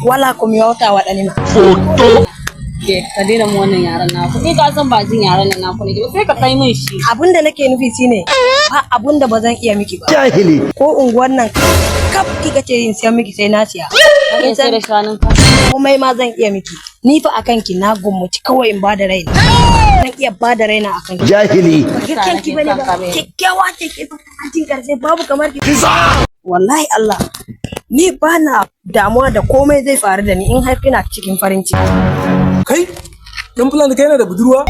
Wala ko mi wawta waɗanima. Ke, ka daina mu wannan yaran naku. Ni ka san ba jin yaran nan naku ne ba, sai ka kai min shi. Abun da nake nufi shine ba abun da ba zan iya miki ba. Jahili. Ko unguwan nan kaf kika ce in siya miki, sai na siya. Ka iya sai da shanun ka? Komai ma zan iya miki. Ni fa akan ki na gummuci kawai in bada raina. Zan iya bada raina akan ki. Jahili. Kyakkyan ki bane ba. Kyakkyawa ce ke fa. Ajin karshe babu kamar ki. Wallahi Allah. Ni ba na damuwa da komai zai faru da ni in har kina cikin farin ciki. Kai, dan Fulani, kai yana da budurwa?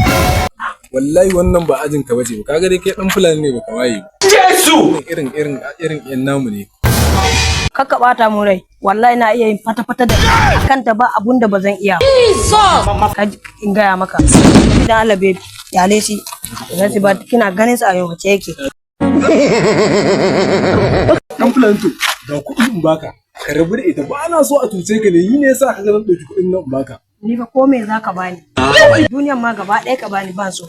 Wallahi wannan ba ajin ka bace ba. Kaga dai kai dan Fulani ne, baka waye ba. Jesu! Irin yan namu ne. Kakka bata mu rai. Wallahi na iya yin fata-fata da akan ta, ba abun da ba zan iya. Ka ji in gaya maka. Dan Allah baby, yale shi. Idan shi ba kina ganin sa a yau wace yake. Dan Fulani, to ga kuɗi in baka. Ka rabu da ita, ba na so a tuce ka ne, yi ne yasa ka ga zan ɗauki kuɗin nan in baka. Ni fa ko me zaka bani? Duniyan ma gaba ɗaya ka bani, ban so.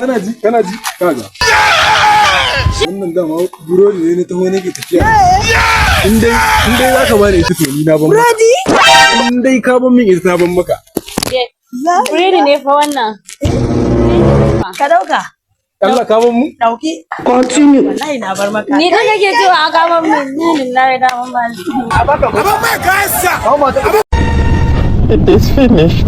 Kana ji, kana ji, kaga. Wannan dama burodi ne na taho nake tafiya. In dai zaka bani ita, to ni na ban maka. Burodi? In dai ka ban min ita, na ban maka. Ke, biredi ne fa wannan. Ka dauka. Allah ka ban mu? Dauki. Continue. Wallahi na bar maka. Ni da kake cewa a kama min ni lillahi da mun ba. It is finished.